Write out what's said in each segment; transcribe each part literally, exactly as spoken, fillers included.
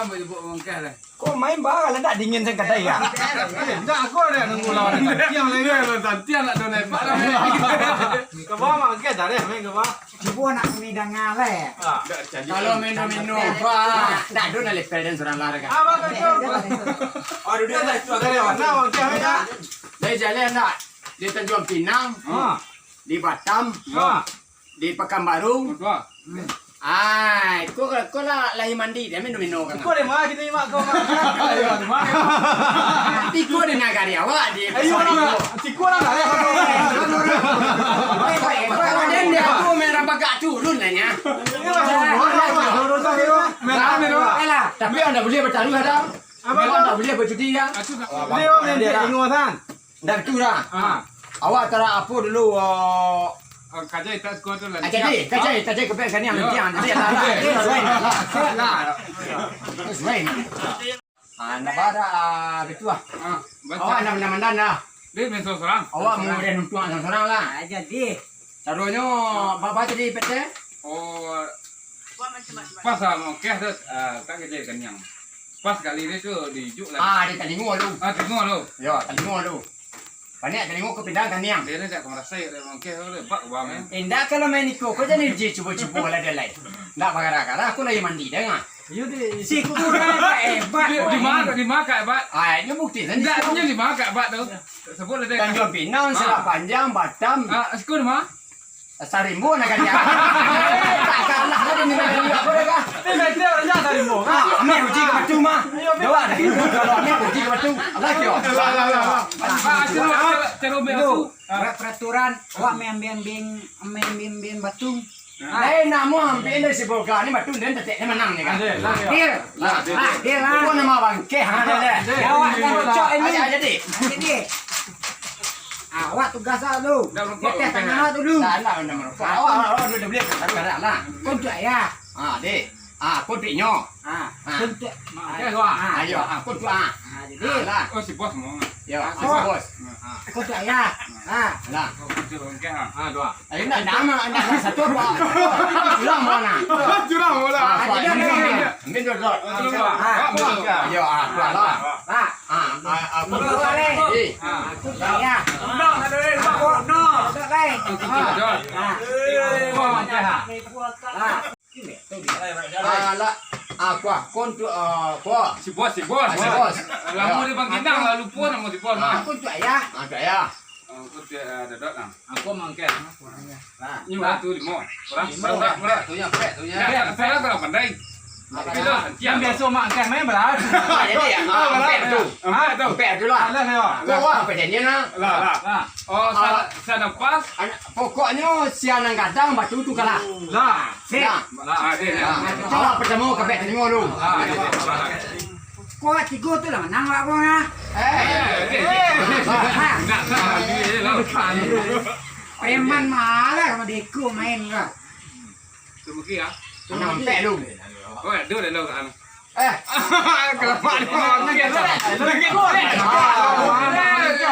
Dah, ambo jebuk mangkeh lah. Kok main baa lah, ndak dingin sen kadai ya? Eh, ndak, aku ada nunggu lawan Santiang lagi. Iya, lawan Santiang nak dua lepak dah, main. Ke bawah, Mak, ke dah, main ke bawah. Cubo nak kami danga lah. Ah. Kalau minum-minum, wah, ndak ado nak lepel dan surang lah, kan? Apa tu, tu? Oh, duduk atas tu, atas tu. Nah, Mak, ke, ya. Dari jalan ndak? Di Tanjuang Pinang, ah, di Batam, ah, di Pakanbaru. Betul. Ai, ko, ko lah lahia mandi, dia minum-minum kan. Iko di ma kini, Mak, ko, Mak? Iko di nagari awak, di Ayo, Pasar Mak. Minggu. Iko lah, dah, ya, Mak. Baik, baik, baik. Kalau dia, dia tu merah bagak turun lah, nya. Ini masih umur, Mak. Merah, merah. Eh lah, tapi awak ndak buliah bataruah dah. Apa tu? Awak ndak buliah bajudi dah. Dia main dia, ingat, San. Dari tu lah. Ah. Awak tarak apo dulu, oh. Ah, kajai tak sekuat tu lah. Ah, kajai, kajai, kajai kepek kaniang. Yo. Nanti, ah, nanti, ah, ah, ah, ah. Terus main. Ah, nak bara, ah, betul lah. Ah, baca. Awak nak mandan-mandan dah. Dia main sorang-sorang. Awak mau dia nuntuang sorang-sorang lah. Ah, jadi. Caronyo, ba-, ba-, jadi, Pete? Oh, pas lah, mangkeh tu, ah, tak kajai kaniang. Pas kali ni tu, diijuk lah. Ah, dia talingo tu. Ah, talingo tu. Yo, talingo tu. Panek talingo ko pindah kaniang. Dia ni dak marasai dak mangkeh tu, lepak bang, eh. Indak kalau main iko, ko jadi ji cubo-cubo lah dia lai. Ndak bagara-gara, aku lai mandi dah, ngah. Iyo, deh. Si kurang ka hebat. Di, di ma, di ma ka hebat? Ah, ini bukti tadi. Ndak, inyo di ma ka hebat tu. Sebut lah dia. Tanjuang Pinang, Serak Panjang, Batam. Ah, siku di ma? Sarimbo nak kalian. Tak kalah lah dia ni, dia ni, apa dia kah? Dia dah kira orang jahat Sarimbo. Ah, ameh uji ka batu mah. Iyo, ameh. Doa dah. Kalau ameh uji ka batu. Lah, kio. Lah, lah, lah, lah. Ah, cara, cara, cara ameh batu. Peraturan, awak main, main, main, main, main, main batu. Lain namo ambil dari si Boga ni, batu dia tetek dia menang ni kan. Adil, adil. Adil. Lah, adil. Adil lah. Kau nama bangkeh, ha, dia, dia. Adil. Ya, awak kan cocok ini. Aja, aja, dik. Jadi, awak tugas awak dulu. Dah merokok, dah tengah awak dulu. Dah, dah, dah merokok. Awak, awak, awak, dah, dah boleh. Dah, dah, dah, lah. Kau tu ayah. Ah, dik. Ah, kau tu nyo. Ah, ah. Kau tu. Ah, ayo, ah, kau tu, ah. Ah, jadi. Ah, lah. Oh, si bos mau. Yo, ah, si bos. Ah. Kau tu ayah. Ah. Lah. Kau tu bangkeh, ah. Ah, dua. Ayo, nak, nak, nak, nak, nak satu apa? Curang mana? Curang bola. Ah, apa? Ada, ada. Ambil dua, dua. Ah, ah, ah. Yo, ah, dua lah. Ah. Ah, ah, ah, dua, dua, dua. Eh. Ah. Aku tu ayah. No, ada, ada, ada. No. Duduk, lai. Aku tu duduk. Ah. Eh, bangkeh, ah. Ah. Ah, lah. Ah, kuah. Kon tu, ah, kuah. Si bos, si bos. Ah, si bos. Lamo di Bangkinang lah, lupo namo si bos. Ah, kon tu ayah. Ah, tu ayah. Ah, kon tu, ah, Dodot lah. Aku mangkeh. Nah. Ni murah tu limo. Murah, murah, murah. Tu yang pek, tu yang. Ya, saya kalau pandai. Tapi tu, yang biasa mangkeh main berat. Ah, jadi, ah, pek tu. Ah, tu. Pek tu lah. Alah, ya. Wah, wah, apa dia ni, nah? Lah, lah. Lah. Oh, sa-, ah, sana pas. An-, pokoknyo sia nan gadang batu tu kalah. Lah. Sip. Nah. Lah, ada, ada. Nah. Awak pertama kapek tadi dulu. Ah, ada, ada. Kuat tigo tu lah menang awak pun, ah. Eh. Eh, eh, eh. Ah. Nak, nak, dia je lah. Preman malah sama deko main kah. Tu mungkin, ah. Anak empek lu. Oh, ada dah lah, kan. Eh. Kelapak dia.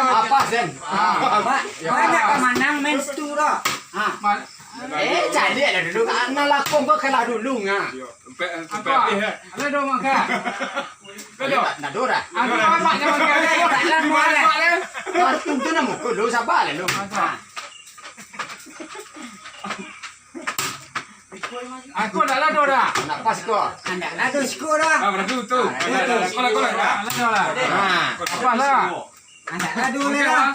Apa, Sen? Ah. Ba-, banyak ka manang main situ tu. Ha. Ma-, Eh, caliak lah dulu. Anak lakong kau kalah dulu, ngah. Yo, empat, empat Apa? habis, eh. Ada dua makan. Ada dua. Ndak, ndak ada dah. Ada dua makan. Ada dua makan. Waktu tu nak mukul dulu, sabar lah lu. Makan. Aku dah lado dah. Nak pas kau. Ndak lado siko dah. Ah, berarti tu. Ah, Alah, itu. Alah, alah, alah, alah. Ah. Apa lah? Ndak lado ni lah.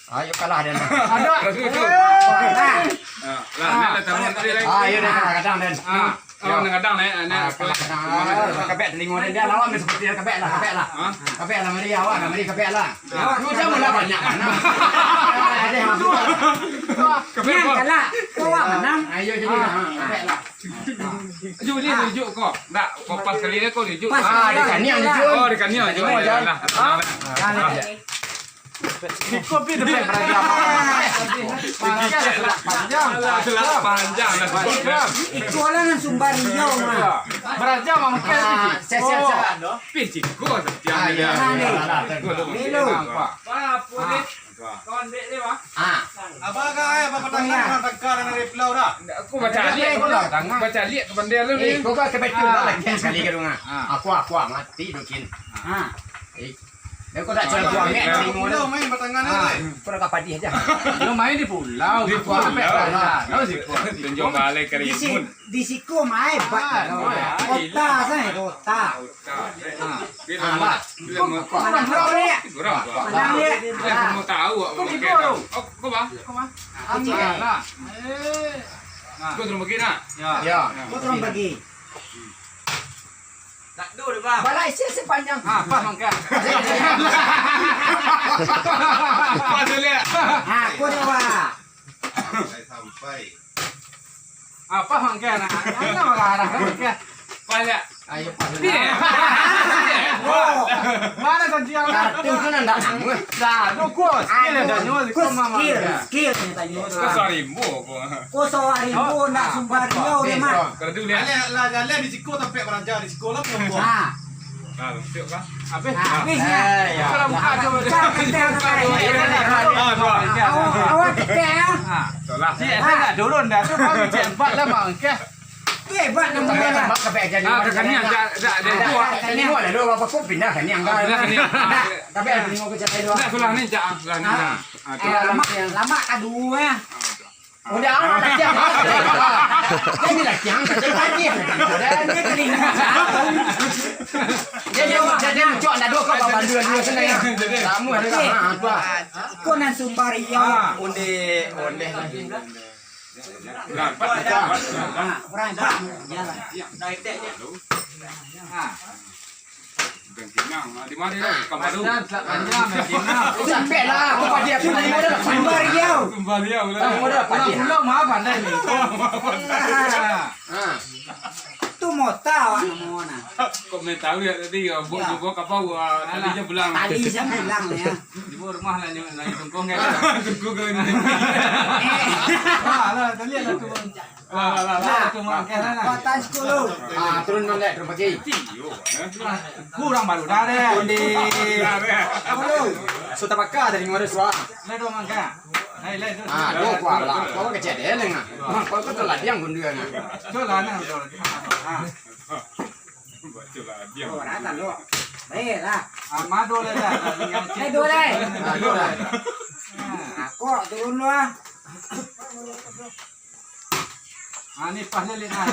Ayo kalah dia. Ada. Berarti tu. Ah. Ah, lah, Ah. nak datang nanti lagi. Ah, ayo dah, kadang-kadang dan. Ah. Oh, nak kadang, nak, nak. Ah, kalah, kalah. Kabek telingo dia, dia lawan seperti dia, kabek lah, kabek lah. Ah. Kabek lah, mari awak lah, mari kabek lah. Awak Lu jangan lah banyak mana. Ada yang masuk. Kabek Yang apa? kalah, kau awak menang. Ayo jadi, Ah. ah, kabek lah. Ju, ni tunjuk kau. Ndak, kau pas kali ni kau tunjuk. Pas Ah, kali dia kaniang lah. tunjuk. Oh, dia kaniang tunjuk. Tengok aja. Yalah. Ah. Iko pi dapek baraja. Panjang, panjang. Alah, alah, panjang lah. Iko lah nan sumbar inyo mah. Baraja mah makan Ah, pi. siap, siap, siap. Pi ciko setiap Ah, hari. iya, iya, iya, iya. Iko tu Milo. nampak. Apa ni? Kau ambil dia, Bang. Ah. Abang kan, eh, abang Apa patang ni, ah? Tangan tangkar dari pulau dah. Ndak, aku baca Ada lihat apa tu, ni? Tangan. Baca lihat tu pandai lu ni. Eh, kau kan kebetulan Ah. lah, kian sekali ke rumah. Ah. Aku, aku mati dokin. Ah. Eh, dia kau tak cakap buang, eh, Pulau main batangan Ah. ni. Kau dah kapadi aja. Lu main di pulau, Di aku pulau. sampai sana. Kau di pulau. Tunjuk balai Di si-, karimun. di siko main bat. Ah, Kota main. sana, kota. Kota. Ah. Dia Ah, nama, lah. dia nama. Kau, kau, Menang kau, lihat. Kurang. Menang lihat. Dia Ah. semua tahu awak Kau makan. tiga tu. Oh, kau bah? Kau bah? Aku Ah, cek. Nah. Eh. Nah. Kau turun pergi nak? Ya. Ya. Kau turun pergi. Tak ada dah, Bang. Balai isi sepanjang. Ah, pas mangkak. Pas dia lihat. Ah, aku dah, Bang. Sampai. Ah, pas mangkak, nak. Mana marah-marah mangkak? Pas lihat. Ayo, pas Ni. lihat. Oh. Mana tadi yang Kartu tu nak ndak sama. Dah, tu kos. Skill Aduh, dah nyawa, kos kos mama. skill, skill ni tanya tu. Kau saribu apa? Kau saribu Oh, nak ah, sumbar apa? dia, dia, Mak. Kau. Kalau tu boleh. Alah, lah, jalan di siko sampai baraja di siko lah, kelompok. Ha. Nah, tengok kan? Habis. Ha, habisnya. Eh, ya. Kalau buka tu, Buka, buka, buka. Ah, tu lah. Awak, awak tikek, ya? Ha. Betul lah. Cik, saya nak turun dah. Tu baru cik empat lah, Mak. Okey. Tu hebat nama dia lah. Mak, sampai aja ni. Ah, kat sini ada, ada, ada. Ada, kat sini. Tengok lah dulu, apa pun pindah kan ni, angka. Ah, pindah kan ni. Tapi ada tengok ke cerai dulu. Dah, sebelah ni, Cak, ah, sebelah ni. Ah. Ah, tu. Ah, lama, lama kadua, ya. Ah, tu. Udah, ah, latihan. Jadi latihan, kata latihan. Dia telinga. Dia, dia, dia, dia, cok, nak dua kau, bantu dua sana, ya. Kamu ada lah, ha, tu lah. Kau nan sumbar, iya. Ah. Ondeh, ondeh. Ah, orang hebat. Iyalah. Ah. Bukan kinang, ah, di mana tu? Kampung tu. Panjang, selak panjang, main kinang. Sampai lah, aku padi aku tadi modal lah. Sumbar dia. Sumbar dia, boleh. Tadi modal padi. Pulau-pulau mah pandai ni. Ah. Tu mota awak namo nah. Kau main tahu ya tadi, ya, buat Ah. juga kapal, ah, tadi Alah. je pulang. Tadi je pulang ya. Di bawah rumah lah, nyo-, lah, tungkung kan. Tungkung kan. Eh. Ah, lah, tadi lah tu. Lah, lah, lah, lah, Nah, tu mangkeh lah, nah. Patang sepuluh. Ah, turun dulu, turun pagi. Iyo, eh. Kurang baru dah deh. Turun di Dah deh. sepuluh. Suta baka dari muara suah. Lah, dua mangkeh. Hai, lah, tu. Ah, dua kuah lah. Kau kecil deh, lengah. Mak, kau tu lah dia yang gundul, nah. Tu lah, nah, betul. Ah. Baca lah, diam. Oh, rata lo. Baiklah. Ah, mado lah dah. Eh, dua lah. Ah, dua lah. Ah, kok turun lu ah. Ah, ni pas ni, Lin, ah.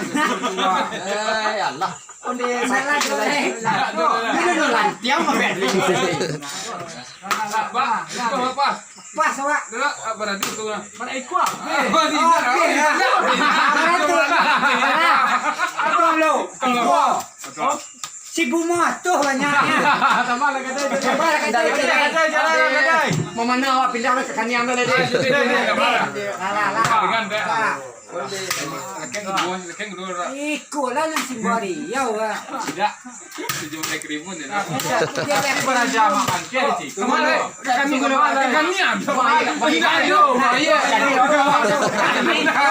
Eh, Allah. Onde salah dua lah. Ini dulu lantiang apa ya? Lah, bah, itu apa? Pas, awak. Dah, ah, berarti tu lah. Mana ikut? Oh, iya. Mana tu? Mana? Aduh, lo. Kalau Ikut. Oh, si Bumo atuh banyaknya. Tambah lah, gadai, gadai. Tambah lah, gadai, gadai. Gadai, gadai, gadai. Mau mana awak pindah ke kaniang tu, gadai? Ah, gadai, gadai, gadai. Lah, lah, lah. Dengan dah. Lah. Lekeng dua, lekeng dua, dah. Ikut lah, lu simbari. Ya, wak. Tidak. Tujuh belas ribu ni lah. Dia lagi beraja makan. Kira sih. Kemana? Kami guna, kami ambil. Iya, iya.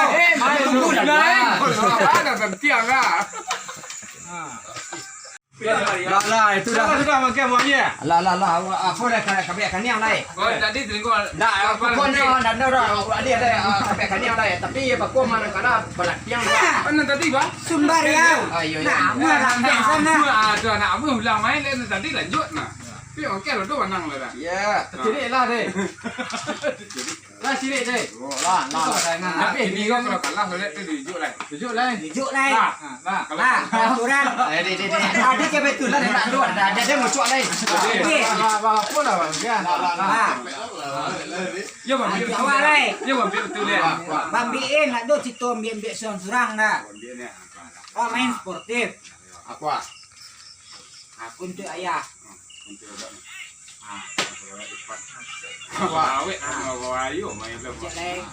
Eh, main dulu dah. Ada tentiang lah. Lah, lah, itu dah. Sudah, sudah, makan buah dia. Lah, lah, lah, awak, apa dah, ka-, kabek kaniang lai. Oh, tadi tengok. Dah, apa pokoknya, lagi? Dah, dah, dah, awak dia dah, ah, kabek kaniang lai. Tapi, ya, bakal mana kalah, balatiang, bah. Mana tadi, bah? Sumbar, ya. Ah, iya, iya. Nah, amuah lah, dah, sana. Amuah, ah, tu anak amuah ulang main, dia tadi lanjut, nah. Tapi, oke, lah, tu menang lah, dah. Ya, tertilik lah, deh. Lah, cilik, deh. Lah, lah, lah. Tapi, ini kan kalau kalah, kalau tu dijuk lah. Dijuk lah. Dijuk lah. Lah, lah. Kalau lah, kalau orang. Eh, deh, deh, deh. Tadi kebetulan dia nak duduk, ada, ada dia muncul lah. Okey. Lah, lah, apa lah, Bang? Ya. Lah, lah, lah. Lah. Ya, Bang. Awak lah. Ya, Bang, betul dia. Bang Biin, nak duduk situ ambil-ambil surang-surang dah. Bang Biin ni. Oh, main sportif. Apa? Aku untuk ayah. Awek, awek, ayo, main lah. Cek lain.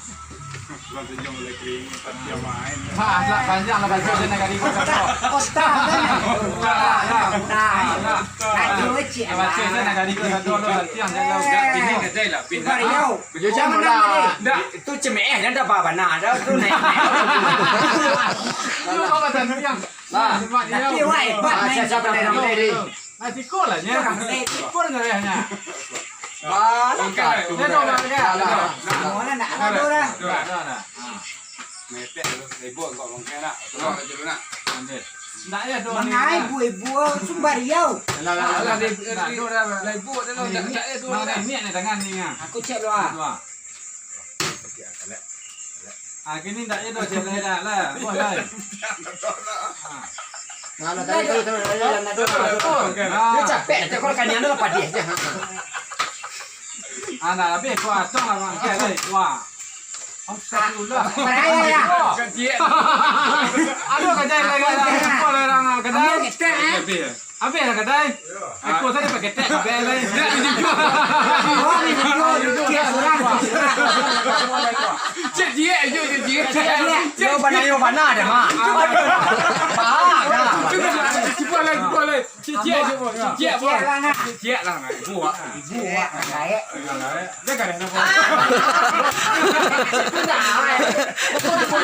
Bukan tunjuk mulai kering, tapi dia main. Ha, alah panjang lah baju dia nak kari kau satu. Otak kan? Otak lah. Otak. Aduh, cik. Baca saya nak kari kau satu, lo latihan je lah. Dah, pindah kedai lah, pindah. Yo, jangan lah. Dah. Itu cemeeh, dah, dah, bana, dah, tu naik. Lu kau kata yang Nah, tapi wai, hebat, ah, main siapa, siapa, siapa, siapa, siapa? Nah, siko lah, nya. Siko lah, nya. Balah, okey, satu, okey, dah. Okey, okey. Mana nak ada dah? Dah, dah, dah. Metek tu, ribut kau mungkin nak. Tolong aja dulu nak. Okey. Ndak ya, doa ni. Mangai ibu-ibu Sumbar Riau. Lah, lah, lah, lah, lah, ribut dah, lah. Ribut dah, lah. Ndak, ndak ya, doa ni. Mana ni, ni tangan ni, ya. Aku cek dulu, ah. Dua. Ah, kini ndak ado cek lai dah lah. Buah lai. Nah, nah, tadi tu, tadi tu, tadi tu. Oh, okey. Dia capek, dia kalau kanian tu lah padih je. Ah, nah, habis kuah atong lah, Mak. Okey, lai. Wah. Astagfirullah. Peraya, ya. Aduh, kajai lai, lai, lai. Kuah lai, orang, ah, kedai. Ambil ketek, eh. Habis, eh. Habis lah kadai. Aku tadi pakai tek, habis lah. Dak, dia jujur. Oh, dia jujur, jujur. Dia surang, dia surang. Cek jiek, jujur, jujur. Cek jiek. Yo, bana, yo, bana dah, ha. Faham dah. Cuba lah, cuba lah. Cek jiek, cuba. Cek jiek, apa? Cek jiek lah, nah. Buak. Buak. Baik. Dia kan ada apa?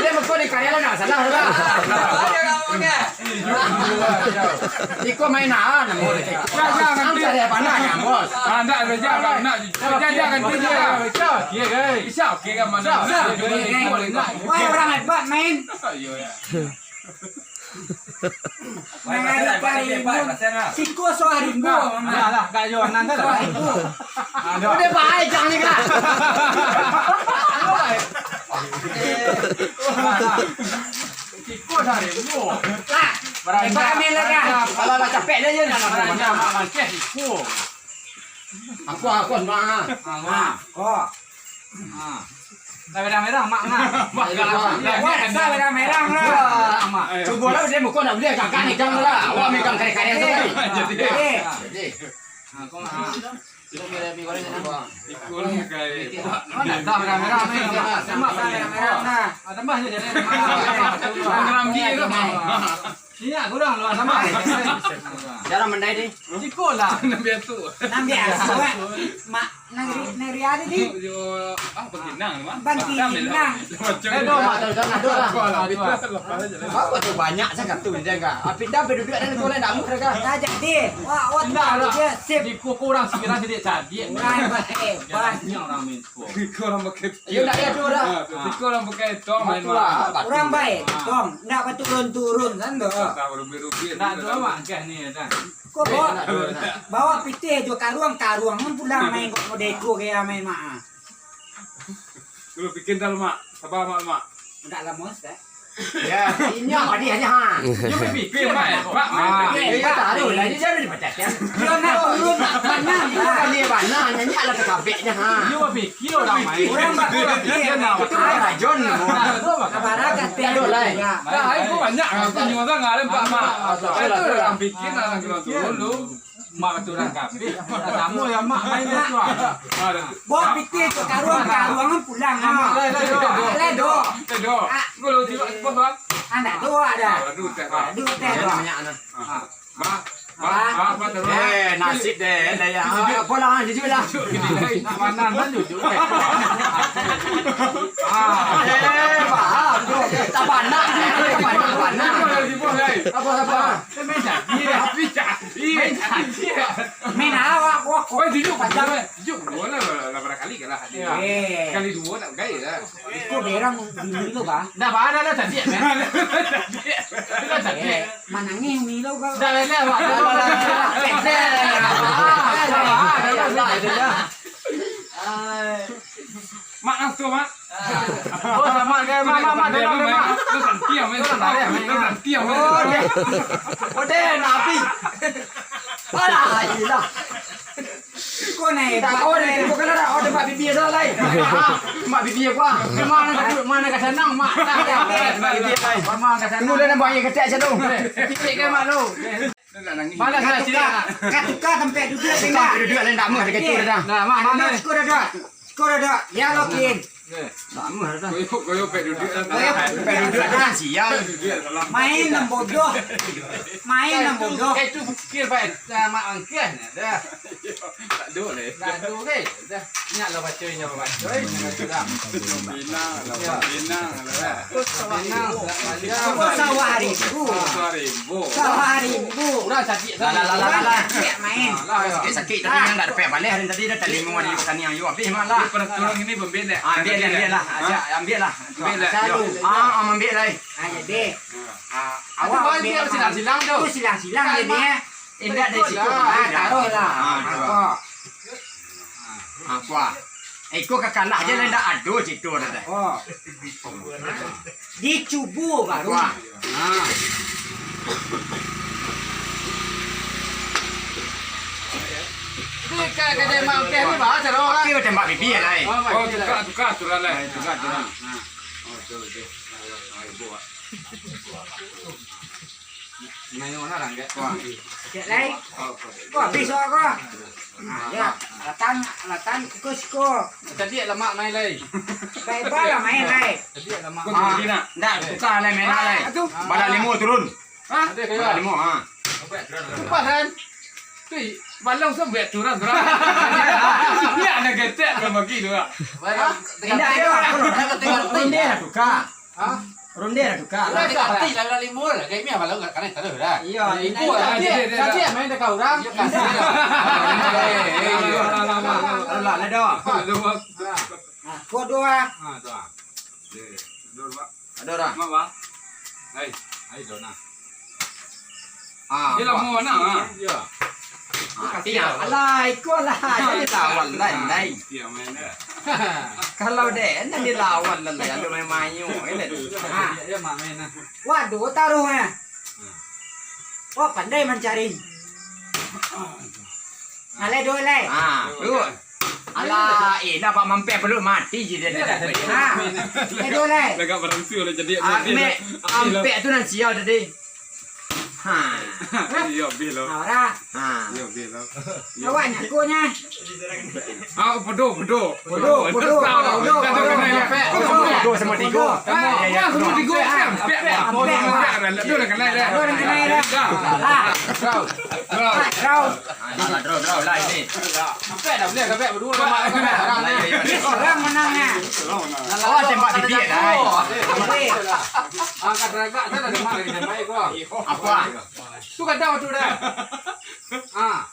Dia mukul di karya lah, nak salah lah. Iko main ah, namo dia. Ang cari apa nak, bos? Ah, ndak, jangan, nak. Jangan, jangan, jangan. Bisa, okey kan, mana? Wah, orang hebat main. Iya, ya. Mangari karimun. Siko so harimbo. Alah, alah, kak yo, nan tu lah. Udah baik, jangan ni, kak. Siko so harimbo. Lah, hebat main lah, kak. Kalau lah capek dah, ya, nak, nak, nak, nak, nak, siko. Aku, aku, nak. Ah, kok. Ah. Dah merah-merah, mak ngah. Mak ngah. Mak ngah, dah merah-merah, ngah. Mak. Cubo lah, dia muka nak beli, kakak ni, jangan lah. Awak megang karya-karya tu, kan? Jadi. Jadi. Ah, kau ngah. Ikut lah, kai. Dah merah-merah, mak. Mak, dah merah-merah, nah. Ah, tambah je, jadi. Ngerambi tu, mak. Inyak kurang luar sama. Jarang mandai ni. Siko lah. Nambiak tu. Nambiak tu, eh. Mak, nang ri-, nang ria tu di. Yo, ah, bangkinang, Mak. Bangkinang. Macam Eh, doh, Mak, doh, doh, doh, doh. Apa tu banyak sangat tu, dia enggak. Api dah berduduk dan tu lain nak mudah kah? Dah jadi. Wah, wah, tu Indah, dia sip. Siko kurang sekira sedikit cadik. Kurang, eh, pas. Banyak orang main siko. Siko orang pakai Iyo, ndak ado doh. Ah, siko urang pakai tong main. Batu lah, batu. Urang baik, tong. Ndak baturun-turun, kan, doh. Ndak rubi-rubi. Ndak ado, Mak, kah ni, dah. Ko bawa, bawa pitih jo karuang, karuang pulang main kok model ko gaya main, Mak, ah. Dulu bikin dah, Mak. Sabar, Mak, Mak. Ndak lamo, Ustaz. Ya, inyo tadi aja, ha. Yo, baby, Mak, Mak, Mak. Yo, taruh lah, dia jangan dipecahkan. Yo, nak turun, nak panah, Mak. Ini panah, nyanyi alat kabeknya, ha. Yo, baby, yo, orang main. Orang baku, orang pikir, nah, itu rajon, nah. Barang kata. Aduh, lai. Nah, itu banyak, aku nyuruh orang ngalem, Pak, Mak. Itu orang pikir, nah, kena turun dulu. Mak tu urang kafir. Tamu ya, Mak, main dia tu, ah. Bawa pitih tu, karuang, karuang pulang, ah. Lai, lai, doh. Lai, doh. Lai, doh. Ah. Kalau tidak, apa, Bang? Ah, ndak doh, ada. Aduh, teh, Bang. Aduh, teh, Bang. Banyak, nah. Ah. Bah, bah, bah, bah, terus. Eh, nasib deh, dah ya. Ah, apa lah, jujur lah. Nak mana, kan, jujur. Ah. Eh, faham tu. Tak pandang, tak pandang, tak pandang. Jujur, jujur, lai. Apa, apa? Main jadi. Tapi jadi. Main jadi. Main awak, wah, kok. Oh, jujur, jujur, jujur, dua lah, lah, lah, barangkali kalah dia. Eh. Kali dua nak gaya lah. Iko berang dulu lo, Bang. Dah, Bang, dah, dah, jadi, kan? Dah, jadi. Dah, jadi. Eh, manangih umi lo, Bang. Dah, dah, dah, Bang. Dah, dah, dah, dah. Dah, dah, dah, dah. Mak, langsung, Mak. Oh, sama, kan, Mak, Mak, Mak, tolong, Mak. Lu santiang, men. Lu santiang, men. Oh, deh. Oh, deh, nak api. Alah, iyalah. Kau naik, tak kau naik, kau kena dah. Oh, tempat bibir dah, lai. Tempat bibir gua. Mana kat, mana kat sana, Mak? Tempat bibir, lai. Mana kat sana? Tunggu dah, nampak air ketek macam tu. Titik kan, Mak, lu? Malas lah, sini. Kau tukar tempat duduk, tukar tempat duduk, lai, tak mah, dekat tu dah. Nah, Mak, mana? Siko dah, dah. Siko dah, dah. Ya, lo, Kin. Sama dah. Koyo, koyo pek duduk lah. Koyo pek duduk lah, sial. Main nan bodoh. Main nan bodoh. Eh, tu kira baik. Sama angkah ni dah. Tak ada leh. Tak ada leh. Dah. Ingat lah baca, ingat lah baca. Ingat lah baca dah. Pinang lah, pinang lah. Pinang lah. Sawah ribu. Sawah ribu. Sawah ribu. Urang sakit. Lah, lah, lah, lah, lah. Sakit main. Lah, ya. Sakit-sakit tadi ndak dapek baleh hari tadi dah, talingo di bakaniang yo habis malah. Peraturan ini pembelek. Ah, ambil, ambil, ambil lah. Aja, ambil lah. Ambil lah. Satu. Ah, ah, ambil lah. Ah, jadi. Ah, awak ambil silang-silang tu. Tu silang-silang jadi, eh. Indak dari situ. Ah, taruh lah. Ah, taruh. Ah, kuah. Iko kakalah je lah, ndak ado situ dah. Oh. Dicubo baru. Wah. Ha. Ni ka, ka tembak okeh ni, bah, cara orang. Okey, tembak bibir lah, eh. Oh, tukar, tukar aturan lah. Tukar aturan. Ha. Oh, betul, betul. Ayo, ayo, buat. Main mana, Rang, kak? Wah. Cek lai. Oh, kau. Kau habis awak kau. Nah, ya. Latan, latan, kukus ko. Tadi lemak main lai. Baik-baik lah main lai. Tadi lemak. Kau tunggu nak? Ndak, tukar lai main lai. Ah, tu. Balak limo turun. Hah? Balak limo, ha. Cepat, kan? Tu, balong sampai turun, turun. Dia ada getek belum bagi tu, Kak. Indak, indak. Ronde lah tukar. Hah? Ronde lah tukar. Udah, nanti lah, udah limo lah. Kayak ni apa lo, nggak kena terus dah. Iya, limo lah. Tadi, tadi main dekat orang. Iya, kasih lah. Eh, eh, iya. Alah, lah dah. Aduh, Bos. Ah, kau doa. Ah, doa. Ada orang. Mak, Bang. Hai. Hai, Dona. Ah, dia lama nak, ah. Ya. Ah, tiang. Alah, iko lah. Jadi lawan lain, lain. Tiang main dah. Kalau dek, nanti lawan lah, lalu main mayu, kan? Ah. Ya, ya, Mak, main lah. Waduh, taruh, eh. Hmm. Oh, pandai mancari. Alai dulu, lai. Ha, tu. Alah, eh, dah pak mampir peluh mati je dia dah. Ha. Alai dulu, lai. Agak berangsu lah jadi. Ah, mek, ampek tu nan sial tadi. Ha. Iya, bil lo. Ora. Ha. Iya, bil lo. Awak nyakunya. Ah, bodoh, bodoh. Bodoh, bodoh, bodoh, bodoh. Bodoh sama tiga. Ah, sama tiga. Ampek, ampek. Bodoh, bodoh. Bodoh, bodoh. Bodoh, bodoh. Ah. Kau. Kau. Ah, dah lah, draw, draw lah ini. Sampai dah boleh, sampai berdua. Mak, mak, mak. Ni seorang menangnya. Oh, tembak bibir dah. Jadi. Angkat ragak, dah, dah, dah, dah, dah, dah. Apa? Tu kadang tu dah. Ah.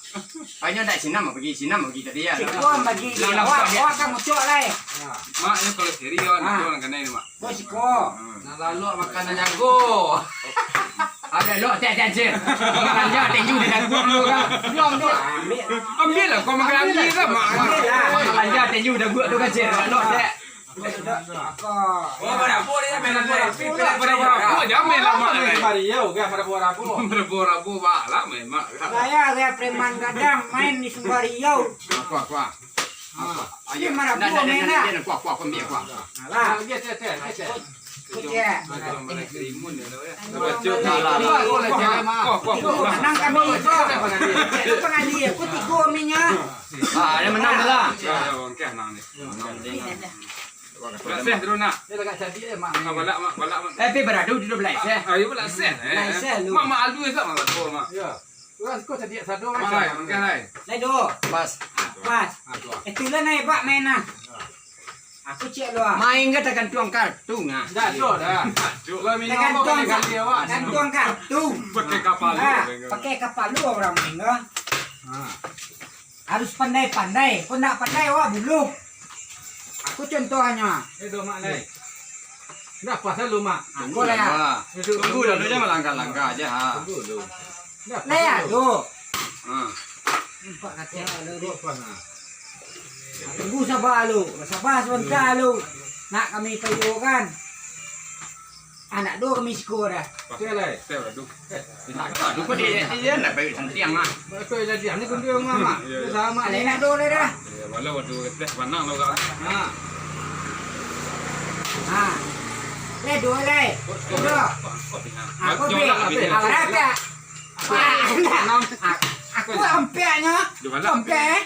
Ayo dah, sinam bagi, sinam bagi tadi ya. Sikua bagi. Lah, lah, awak, awak kan mucuk lah, eh. Mak, ni kalau serius, ah, ni orang kena ini, Mak. Bos, siko. Nak lalok makan nan jago. Ada lok, tek, tek, tek. Belanja tinju di daguak dulu kan. Belum, belum. Ambil. Ambil lah, kau makan ambil lah, Mak. Ambil lah. Belanja tinju daguak tu kan, Cik. Lok, tek. Oh, pada apa dia main apa? Pada apa? Jangan main lama. Main Sembariau, kan, pada apa? Pada apa, Mak? Lah, main, Mak. Saya, saya preman gadang, main di Sembariau. Apa, apa? Apa? Ayo, marah buah main lah. Kuah, kuah, kuah, kuah. Alah. Lagi, cek, cek, cek. Kau cek. Macam mana kerimun dia tu, ya? Baca kalah. Kuah, kuah, kuah. Menang kami, kau. Itu pengalih, aku tiga aminya. Ah, dia menang lah. Ya, ya, okey, menang ni. Nak seh terus nak. Dia agak cantik dia, Mak. Ah, balak, Mak, balak, Mak. Eh, tapi beradu duduk belai seh. Ah, ya, balak seh, eh. Belai seh lu. Mak, Mak, alu je, Mak, balak, Mak. Ya. Orang suka cantik sado, Mak. Mak, Mak, Mak. Lai, dua. Pas. Pas. Ah, dua. Eh, tu lah naik bak main lah. Ya. Aku cek lu ah. Main ka tagantuang kartu ngah. Ndak ado doh. Tagantuang, tagantuang kartu. Pakai kapalo. Ah, pakai kapalo urang main ka. Ha. Harus pandai-pandai. Kok ndak pandai, wah, buluah. Aku contoh hanyo. Eh, do, Mak, lai. Ndak puas lu, Mak. Aku lah, ya. Tunggu dulu, jangan langkah-langkah aja, ha. Tunggu dulu. Ndak puas lu. Lai, aduh. Ha. Nampak katek. Ndak puas, ha. Tunggu sabar lu. Sabar sabanta lu. Nak kami payuh kan. Anak duo kami siko dah. Oke, lai. Oke, aduh. Aduh, kok dia, dia nak baik santiang ah. Baik, dia ni kunduang mama. Iya, iya. Dia sama. Alai nak duo lai dah. Ya, walau aduh, teh panang lo kan. Ha. Ha. Lai duo lai. Duo. Aku bi. Awak dah tak? Enam. Aku ampeknyo. Jualan. Ampek, eh.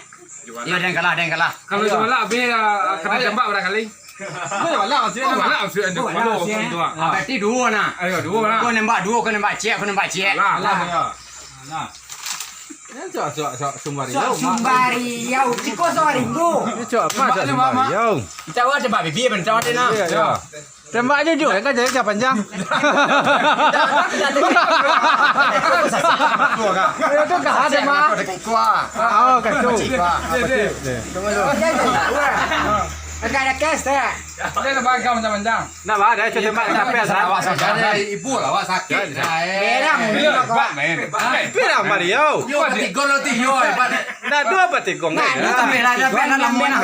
Jualan. Iya, ada yang kalah, ada yang kalah. Kalau jualan habis, ah, kena tembak barangkali. Kau lah maksudnya. Kau lah maksudnya. Kau lah maksudnya. Dua. Ah, berarti duo nah. Ayo, duo lah. Kau nembak duo, kau nembak ciek, kau nembak ciek. Lah, lah. Lah. Nah. Ini cok, cok, cok, Sumbariau. Cok Sumbariau. Ciko Sumbariau. Ini cok apa, cok Sumbariau? Kita awak tembak bibir, ben, tembak dia nah. Iya, iya. Tembak jujur, kan jadi panjang. Itu kah ada, Mak? Oh, kacau. Tunggu dulu. Agak ada kes, tak? Dia nak bagam macam-macam. Nak bah, dah, cuci mak, nak pes, ah. Awak sakit, ibu lah, awak sakit. Berang, berang, Mario. Yo, tigo lo, tigo, hebat. Nah, duo apa tigo? Nah, duo, tapi lah, ada pes, ada pes.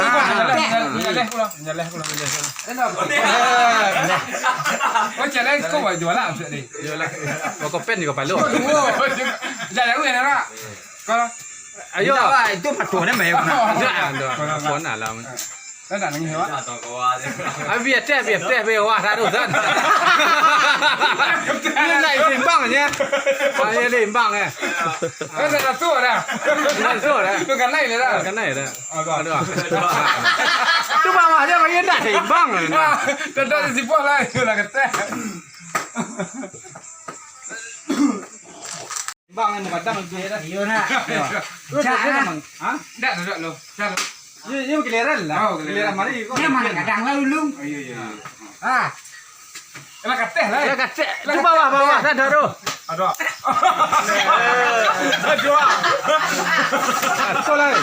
Jaleh pulang, jaleh pulang, jaleh pulang. Oh, jaleh, kau buat jualan, maksud ni? Jualan. Kau pen juga palu. Jaleh, gue nak. Kau Ayo. Itu matuh dah, Mak. Dah, dah. Kau nak nangis, Mak? Habis teh, habis teh, habis wah, taruh, kan. Ini nak seimbang je. Ah, ya, seimbang, ya. Kan dah tua dah. Dah tua dah. Tu kan naik dah. Kan naik dah. Aduh. Aduh. Tu bawah dia bagi tak seimbang. Dah, dah, di sipah lah. Itu lah keteh. Bang, yang gadang lebih dah. Iyo, nak. Iyo. Lu Cak, duduk, ah. Bang. Ha? Ndak, duduk lu. Dah lu. Iyo, iyo, giliran lah. Oh, giliran. Giliran mari, kau. Dia mana gadang lah, Ulung? Oh, iyo, iyo, iyo. Ah. Elah kateh lah, eh. Elah kateh. Elah kateh. Tu bawah, bawah, dah, dah, tu. Aduh. Aduh. Aduh lah, eh.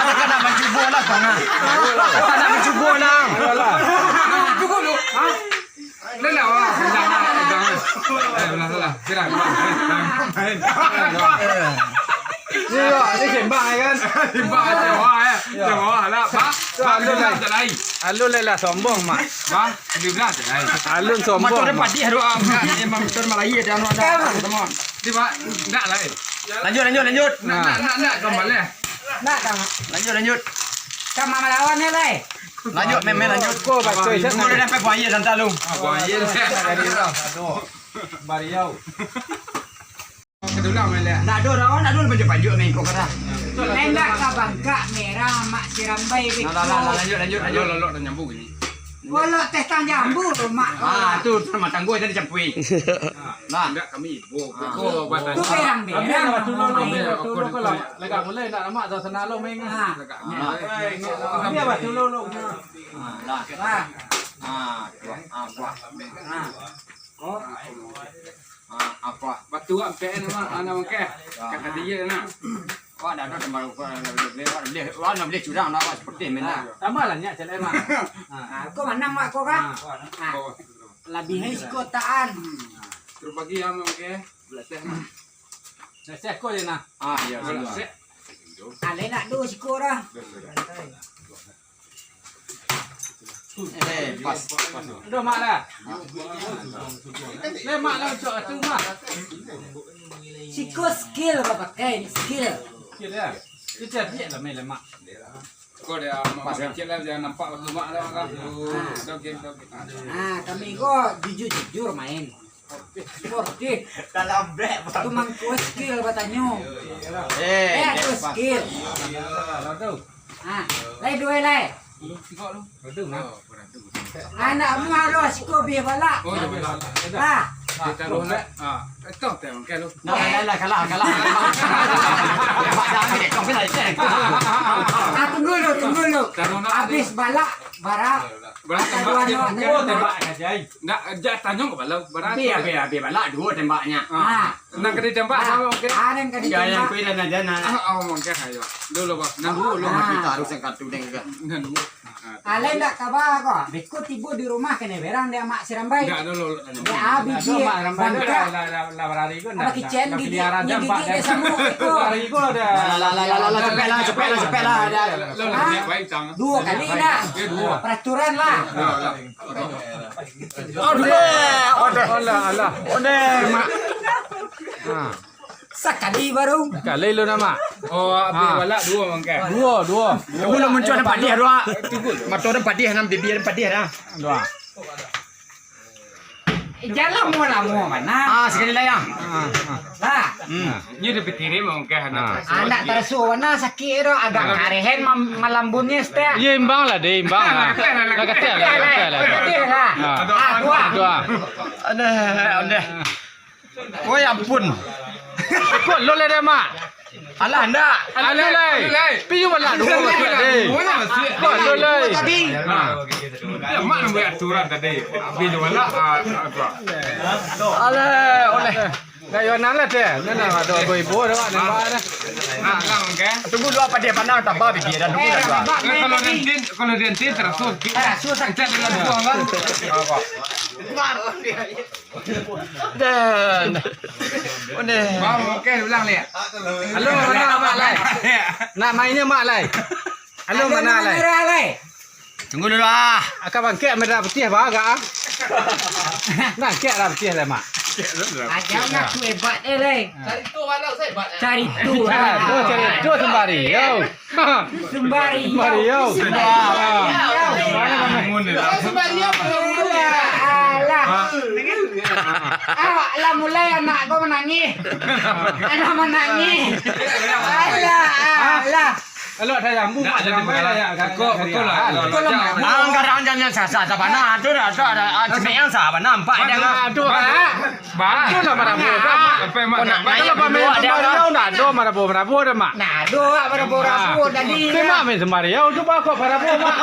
Aku nak mencuba lah, Bang, ah. Aku nak mencuba lah. Ayolah. Cukup lu. Ha? Dah lah, wah, jangan, jangan. Eh, belah salah. Kira, main, main, main. Ni, yo, ni sembang, ya kan? Sembang, sembang, ya. Sembang, lah. Ba, ba, alun lah, tak lain. Alun lah, lah, sombong, Mak. Ba, alun lah, tak lain. Alun sombong, Mak. Macam ada padih, aduh, ah, bukan. Memang betul Malaya, dia anu ada, semua. Dia, Mak, tak lain. Lanjut, lanjut, lanjut. Nak, nak, nak, nak, kau balik. Nak, tak? Lanjut, lanjut. Sama melawan ni, lai. Lanjut, main, main, lanjut. Kau baca, Isan. Kau dah sampai buaya, santai lu. Ah, buaya. Aduh. Bariau. Kedulang, main, lihat. Nak ada orang, nak ada orang panjat-panjat main kau kata. Main nak ka bangkak merah, Mak Sirambai. Nah, nah, nah, nah, lanjut, lanjut, lanjut. Lolok, lolok, dah nyambung ni. Walau teh tang jambu, Mak. Ah, tu, tu nama tangguh tadi campui. Nah. Indak kami ibo. Ah. Ko batanya. Tu berang-berang. Ambil lah batu lolong, ambil lah batu lolong, kalau lagak mulai nak lamak dah sana lo main. Ah. Lagak mulai. Ambil lah batu lolong. Ah, lah. Ah. Ah, kuah. Ah, kuah. Ah. Ko. Ah, apa? Batu ampek nama, nama ke? Kata dia nah. Wah, dah ada tambah, wah, dah boleh, wah, dah boleh, wah, dah boleh curang dah, wah, seperti main dah. Ah, tambah lah nyak, cek lai, Mak. Ah. Ah, ko manang, Mak, ko kah? Ah. Ah. Ko. Labiah siko taan. Terus bagi yang, oke. Belaseh, Mak. Belaseh ko je nah. Ah, iya, belaseh. Alai nak duo siko dah. Eh, pas, pas. Aduh, Mak lah. Lemak lah, cok, tu, Mak. Siko skill bapakai ni, skill. Skill, ya? Itu dia, lemak, lemak. Kau dia, Mak, pas, ya? Kecil lah, jangan nampak waktu Mak lah, kan. Ah. Oke, oke, oke. Ah, kami ko jujur-jujur main. Sportif. Dalam black, Bang. Tu mangko skill batanyo. Eh, eh, tu pas. Skill. Aduh. Ha, lai duo lai. Aduh, nah. Anak mu harus siko bih balak. Oh, iya, balak. Ha. Taruh lah. Ah, itu teh mangke lu. Nah, lah, lah, kalah, kalah. Tembak dah, ambil, kau kena, kena. Ah, tunggu lu, tunggu lu. Taruh nak. Habis balak, bara. Bara tembak aja. Duo tembak aja. Ndak, jak tanyo ka bala, bara. Habis, habis, habis balak, duo tembaknyo. Ah. Ah. Nan ka ditembak samo, oke. Ah, nan ka ditembak. Ya, yang kuiran aja, nah. Ah, oh, mangke, ayo. Dulu, Bang. Nan dulu, lu. Ah. Mati taruh yang kartu deng, kan. Nan dulu. Alai ndak kaba ko. Beko tibo di rumah kanai berang dek Amak Sirambai. Ndak ado lo, lo tanyo. Dek abih. Ndak ado, Mak Sirambai. Bangka. Lah, lah, lah, lah, barari ko. Apa ndak, kicen ndak gigi, pilihan nyo aja, gigi Pak, dia dah. Semua iko. Barari ko dah. Lah, lah, lah, lah, lah, cepek lah, cepek lah, cepek lah, dah. Lo, lo, hah? Baik, tang. Duo kali dah. Ya, duo. Peraturan lah. Duo lah. Aduh. Alah, alah. Ondeh, Mak. Ha. Sakali baru. Sakali lu nama. Oh, abih balak duo mangke. Duo, duo. Duo lah muncul dah padih duo. Mato dah padih, nan bibia dah padih dah. Duo. Eh, jan lamo-lamo bana. Ah, sakali lai, ah. Ah, ah. Lah. Hmm. Nyo dah pikirin mangke anak. Ah. Anak taraso bana sakik tu, agak karehen mam-, malambunnyo setek. Iyo, imbang lah, deh, imbang lah. Lah, katik lah, katik lah. Katik lah. Ah. Ah, duo. Duo. Aduh, aduh. Woi, ampun. Kok lo lah dah, Mak? Alah, ndak. Alah, lai. Pi yo balak duo masuak, deh. Kok lo, lai? Tadi. Ha. Ya, Mak nan buek aturan tadi. Pi yo balak, ah, ah, tu. Alah, oleh. Dah, yo, nan lah, deh. Nan lah, ado ibu-ibu dah, Mak, nembak dah. Nah, nah, oke. Tunggu dulu apa dia pandang, tambah bibia dah, tunggu dah, dua. Nah, kalau dia entin, kalau dia entin, taraso. Taraso sakik. Entin dengan buah, kan? Apa? Dan. Ondeh. Bang, oke, ulang, Lek. Halo, mana Mak Lai? Nak mainnya Mak Lai? Halo, mana Lai? Tunggu dulu, ah. Aka bangkek merah putih, bah, agak, ah. Nah, kek lah putih lah, Mak. Aja nak tu hebat, eh, Lai. Cari tu, walau saya hebat. Cari tu. Cari tu, cari tu sembari, yo. Sembari, sembari, yo. Yo. Sembari, yo. Alah, alah. Awak lah mulai anak kau menangis. Anak menangis. Alah, alah. Elok dah jambu, Mak, jadi jambu lah, ya. Kok, kok lah. Kok lah, Mak. Anggaran jangan sah-sah sabana. Tu dah, tu ada, ah, cemek yang sah bana, nampak dia. Aduh, ah. Bah. Tu lah marabo dah, Mak. Apa, Mak? Kau nak naik dulu, ada orang. Ndak ado marabo-marabo dah, Mak. Nah, ado, ah, marabo-marabo tadi. Mak main sembarang, cuba kok marabo, Mak.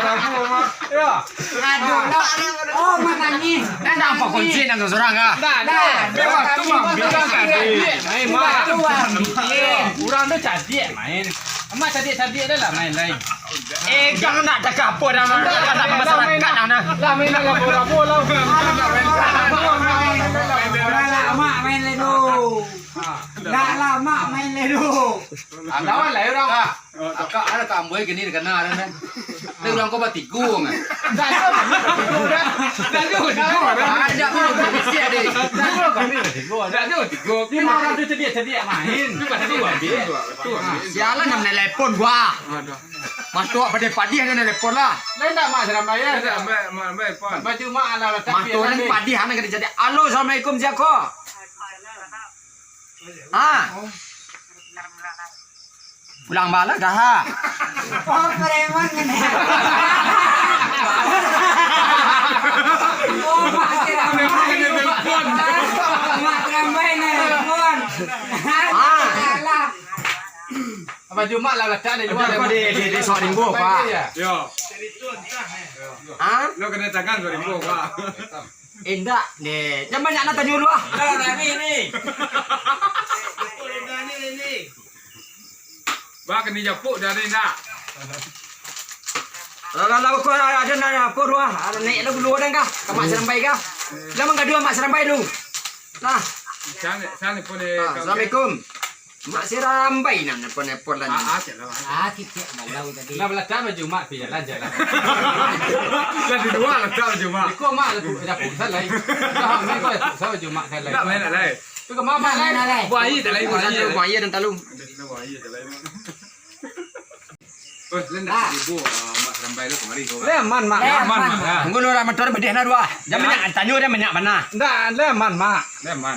Marabo, Mak. Ya. Aduh, lah. Oh, manangih. Nah, nampak kunci nang surang, ah. Dah, dah. Dah, dah. Mak, tu, Mak, bilang tadi. Main, Mak. Urang tu cadiak main. Mak cadiak-cadiak dah lah main lain. Eh, gang nak cakap apa dah, Mak? Nak masyarakat dah, nah. Lah, main lah, bola-bola. Dah lah, Mak, main lain tu. Dah lah, Mak, main lain tu. Ah, lawan lah, urang. Ah, akak ada tambah gini, kena ada, nah. Tapi urang kau batigo, nah. Dah, dah, dah, dah, dah, dah. Ada pun, mesti ada. Dah, dah, dah, dah. Lima urang tu cadiak-cadiak main. Sialan nak main telepon gua. Aduh. Mato padih-padih ado nelepon lah. Lain dak, Mak, serambai, ya? Dak, Mak, Mak, Mak, pon. Baju Mak lah, tapi Mato nan padih, anak kena jadi. Halo, assalamualaikum, siako? Ah. Pulang bala dah, ha? Oh, preman kena. Oh, Mak, serambai. Mak, serambai, nelepon. Ah. Alah. Baju Mak lah latak di lua. Di, di, di Suarimbo, Pak. Yo. Ha? Lo kena tangan Suarimbo, Pak. Indak, ni. Jan banyak nak tanyo lu, ah. Lah, rami ni. Bah, kena japuk dari nak. Lah, lah, lah, kau ada nak apa lu, ah? Ada naik lu dulu, ada kah? Ka Mak Serambai kah? Lah, manggaduah Mak Serambai lu. Nah. Sana, sana pun, eh, Assalamualaikum. Mak Serambai nan nelpon-nelpon lah ni. Ah, ah, cak lah, Mak. Ah, kicik balau tadi. Lah, balatak baju Mak, pi jalan, jalan. Lah, di lua latak baju Mak. Iko Mak, lah, dah pun salai. Dah, Mak, iko dah pun salai baju Mak salai. Dah, main alai. Tu ke Mak, Mak, alai. Buah air tak lain, buah air. Buah air dan talu. Buah air tak lain. Oh, lah, nak seribu, ah, Mak Serambai tu kemari, kau. Lah, aman, Mak. Lah, aman, Mak. Tunggu lu, lah, motor bedeh nah dua. Jan banyak tanyo, jan banyak bana. Ndak, lah, aman, Mak. Lah, aman.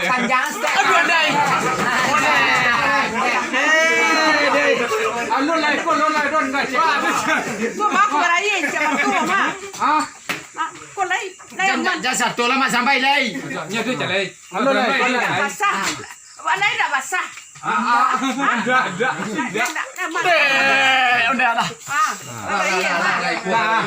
Panjang, Ustaz. Aduh, adai. Eh, dai. Anu lah, ikut lo lah, don, guys. Wah, habis. Tu mah aku barain, siapa tu, mah? Hah? Ah, kau lai, lai Jan, aman. Jan, jan satu lah, Mak, sampai lai. Nya tu, jan lai. Anu lai, anu lai. Basah. Awak lai dah basah. Ah, ah, ah. Dah, dah, dah. Dah, dah, dah. Eh, udah lah. Ah, udah, iya, Mak. Dah,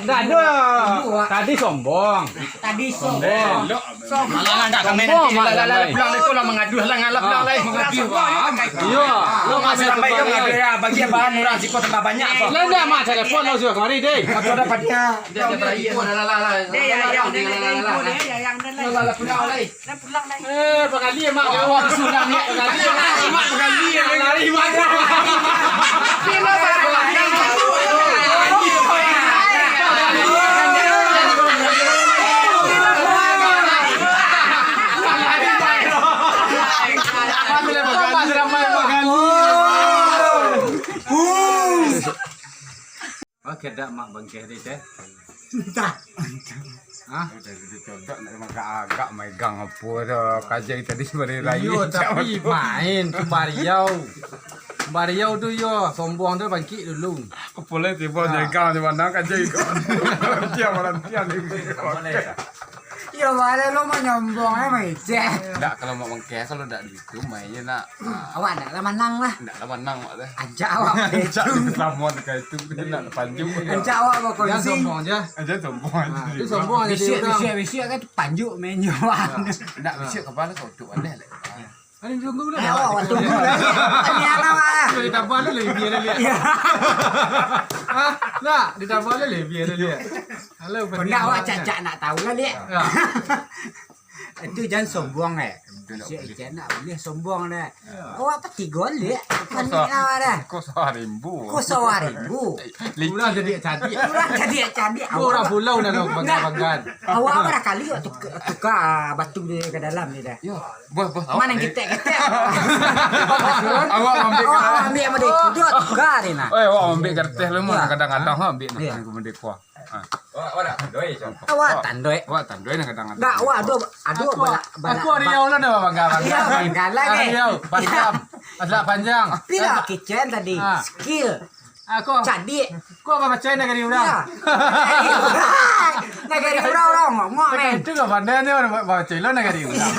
dah, dah. Tadi sombong. Tadi sombong. Elok. Alah, dah, kami nanti lah, lah, lah, pulang deh, kau lah mengadu, lah, ngalah, pulang, lah. Mengadu, ah. Iyo. Lo masih sampai yo mengadu, yo, bagi bahan urang siko tambah banyak, kok. Lah, ndak, Mak, telepon lo sudah kamari, deh. Kau dah pada. Dia, dia terakhir. Lah, lah, lah, lah. Deh, ya, ya, udah, lah, lah, ibu, deh, ya, yang udah, lah. Lah, lah, pulang, lah. Dah pulang, lah. Eh, bakali, Mak. Wah, sudah, Mak. Bakali, Mak. Mak, bakali, ya. Lari, Mak. Kilo baru. Oke, dak, Mak, bangkeh deh, teh. Entah. Hah? Udah gitu, codok, nak agak-agak megang apa tu, kajai tadi sebagai rayu. Iyo, tapi main tu bariau. Bariau tu yo, sombong tu bangkit dulu. Kepala tiba jaga di mana kajai tu. Dia malam dia ni. Iyo, balik lo mah nyombong, eh, meceh. Ndak, kalau mau mengkeh, kalau ndak duit tu, mainnya nak. Awak ndak lah manang lah. Ndak lah manang, Mak, tu. Ajak awak. Ajak itu. Sama dengan itu, dia nak panjuk. Ajak awak Jan sombong je. Ajak sombong aja. Ah, tu sombong aja. Bisiak, bisiak, bisiak kan panjuk main je, Mak. Ndak, bisiak kepala kau tu, aneh lah. Ada tunggu lah. Eh, awak tunggu lah. Tanya awak. Ditambah lu lebih dia lihat. Iya. Hah? Nak, ditambah lu lebih dia lihat. Halo, pendak awak cacak nak tahu lah, lihat. Ya. Itu Jan sombong, eh. Siap ikan nak boleh sombong dah. Awak apa tiga lek? Panik awak dah. Kau sawah rimbu. Kau sawah rimbu. Urang jadi cadiak. Urang jadi cadiak. Urang pulau dah bangga-banggaan. Awak apa dah kali awak tuka, tuka batu dia ke dalam ni dah. Yo, bos, bos. Mana ketek-ketek? Awak ambil. Awak ambil sama dia. Dia tuka dia nah. Oi, awak ambil kertas lu mah kadang-kadang ambil nak kemudian kuah. Awak, awak nak tandoi, Cong. Awak tandoi. Awak tandoi nak kadang-kadang. Enggak, awak ado, ado balak, balak. Aku Riau lah dah bangga-bangga. Iya, bangga lah, Riau, Batam, Aslak Panjang. Tapi lah kecen tadi, skill. Aku cadiak. Kau apa macam nagari urang? Nagari urang, urang ngomong, men. Itu kau pandai ni, orang baca lo nagari urang.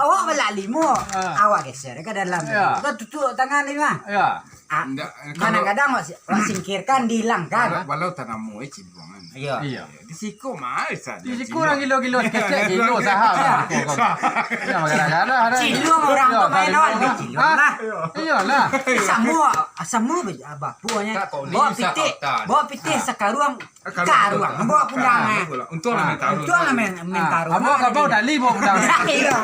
Awak balak limo, awak geser ke dalam. Kau tutup tangan ni mah. Ya. Ah, kadang-kadang wak si-, wak singkirkan, dihilangkan. Walau, walau tanamo eh ciluang kan. Iya. Iya. Di siko mah saja. Di siko urang gilo-gilo, sekecek gilo saham. Iya, kadang-kadang ada. Ciluang urang tu main lawan, ciluang lah. Iyalah. Samo, samo bapuanya. Bawa pitih, bawa pitih sakaruang, karuang bawa pulang. Untung lah main taruh. Untung lah main, main taruh. Abang, abang dali bawa pulang. Iya.